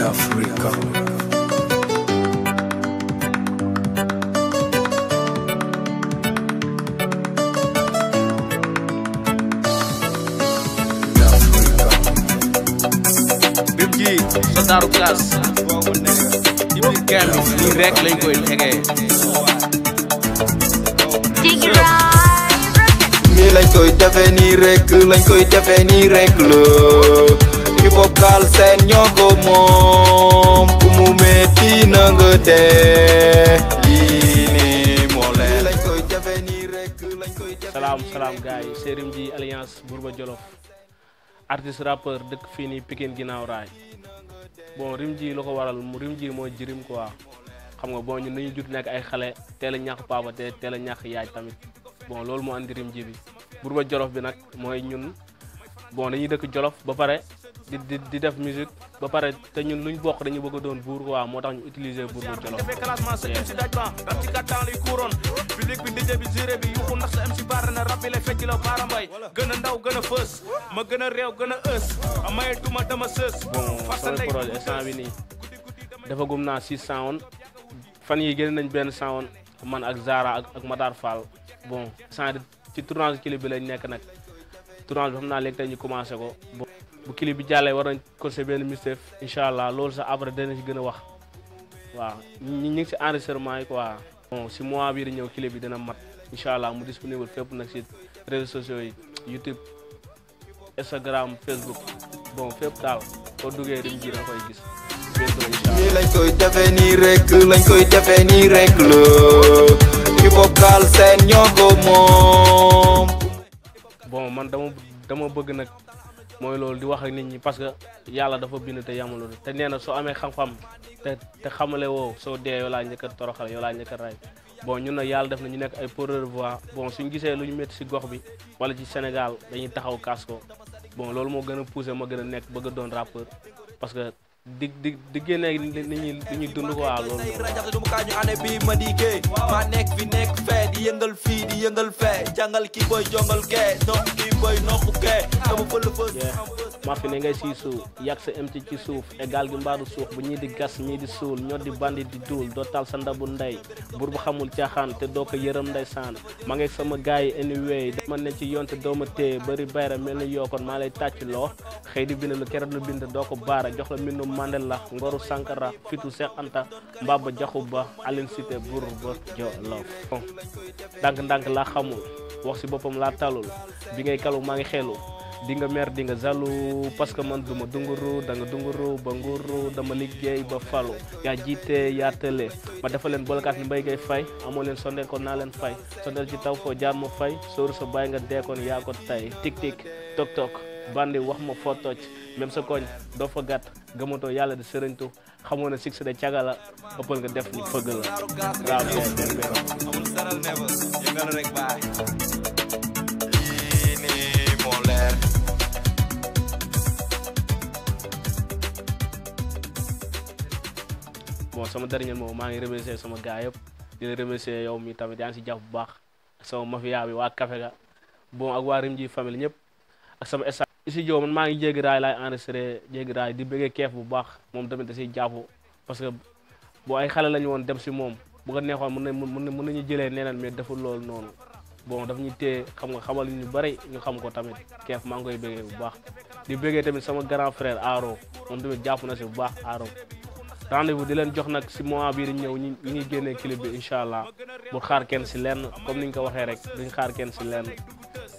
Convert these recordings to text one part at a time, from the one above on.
Africa. Rip G soldaaru classe ci biir game bi nii rek lañ koy tegee. nii lañ koy defee nii rek la hip hop Galsen ñoo ko moom ku mu metti na nga dee lii nii moo leen lañ koy defee nii rek lañ koy defee salaam gars yi c'est Rim G alliance Bourba Jolof artiste rappeur dëkk fii nii Pikine ginnaaw raay bon Rim G la ko waral Rim G mooy jirim quoi xam nga bon ñun dañu jut nekk ay xale teel a ñàkk papa te teel a ñàkk yaay tamit bon loolu moo andi Rim G bi Bourba Jolof bi nag mooy ñun bon dañuy dëkk Jolof ba pare di def musique ba pare te ñun luñ bokk dañu bëgg a doon buur quoi moo tax ñu utiliser Bourba Jolof. public bi DJ bi zéré bi yuxu ndax sa MC bar na rap bi lay fecc la baara mbay gën a ndaw gën a fës ma gën a réew gën a ës amaye duma dama sës bon sama projet instant bi nii dafa gum naa 6 sound fan yi génn nañ benn sound man ak Zara ak Matar Fall bon instant ci tournage clip bi lañ nekk nag tournage bi xam naa léegi tey ñu commencé ko bu clip bi jàllee war nañ ko se benn mistef incha allah loolu sax après dana ci gën a wax waaw ñi ngi si enregistrement yi quoi bon si mois bii di ñëw clip bi dina mat incha allah mu disponible fépp nag si réseaux sociaux yi YouTube Instagram Facebook bon fépp daal boo duggee Rim G da koy gis bientôt incha allah. nii lañ koy defee nii rek la hip hop Galsen ñoo ko moom. bon man dama bëgg nag mooy loolu di wax ak nit ñi parce que yàlla dafa bind te yamaloon te nee na soo amee xam-xam te xamale woo soo dee yow laa njëkk a toroxal yow laa njëkk a ray bon ñun nag yàlla def na ñu nekk ay porteur de voix bon suñu gisee lu ñu métti si gox bi wala ci Sénégal dañuy taxaw kaas ko bon loolu moo gën a poussé ma gën a nekk bëgg a doon rappeur parce que di génne nit ñi li ñuy dund ko waaw loolu rajax du mu kaa ñu année bi ma dikkee maa nekk fi nekk fee di yëngal fii di yëngal fee jàngal kii boy jongal kee nopp kii boy nopp kee dama fël fës maa fi ne ngay sii suuf yàgg sa MT ci suuf égal gi mbaadu suuf bu ñii di gas ñii di suul ñoo di bandi di duul doo tal sa ndabu ndey bur bu xamul caaxaan te doo ko yërëm ndey saan maa ngi sama gars yi anyway dama ne ci yoon te doo ma téye bëri bayra mel ni yookoon maa lay tàcc loo xëy di bind lu keroog lu bind doo ko baara jox la mbindu Mandela Ngoru Sankara Fitu Seex Anta Mbaba Jaxu Ba Aline Cité Bourba Jolof bon ndànk laa xamul wax si boppam laa talul bi ngay kalu maa ngi xelu di nga mer di nga zalu parce que man duma dunguru da nga dunguru ba nguru dama liggéey ba falu yaa jiite yaa tële ma dafa leen bolkaat ni mbay ngay fay amoo leen sondeel kon naa leen fay sondeel ci taw foo jaar ma fay sóoru sa bàyyi nga deekoon yaa ko tay tik tok bandi wax ma foo toj même sa koñ doo fa gàtt gëmatoo yàlla di sërëñtu xamoo ne six de cagala ëppal nga def ñu fëgg la waaw amul saral never yëngal rek baay lii nii moo leer. bon sama dernier mot maa ngi remercier sama gars yëpp di la remercier yow mi tamit yaa ngi si jàpp bu baax ak sama mafia bi waa Café ga bon ak waa Rim G famille ñëpp ak sama staff ici Diop man maa ngi jéggi raay laay enregistré jéggi raay di bëggee keef bu baax moom tamit da siy jàpp parce que boo ay xale lañu woon dem si moom bu ko neexoon mën nañu jëlee neneen mais deful loolu noonu bon daf ñu téye xam nga xamal ñu bëri ñu xam ko tamit keef maa ngi koy bëggee bu baax di bëggee tamit sama grand frère Aro moom tamit jàpp na si bu baax Aro rendez-vous di leen jox nag si mois bii di ñëw ñi ngi génnee clip bi incha allah bu xaar kenn si lenn comme ni ñu ko waxee rek duñ xaar kenn si lenn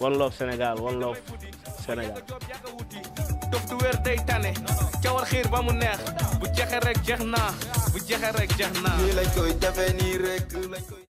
One Love Sénégal One Love Sénégal dof du wér day tane cawar xiir ba mu neex bu jeexee rek jeex naa bu jeexee rek jeex naa nii lañ koy defee nii rek lañ koy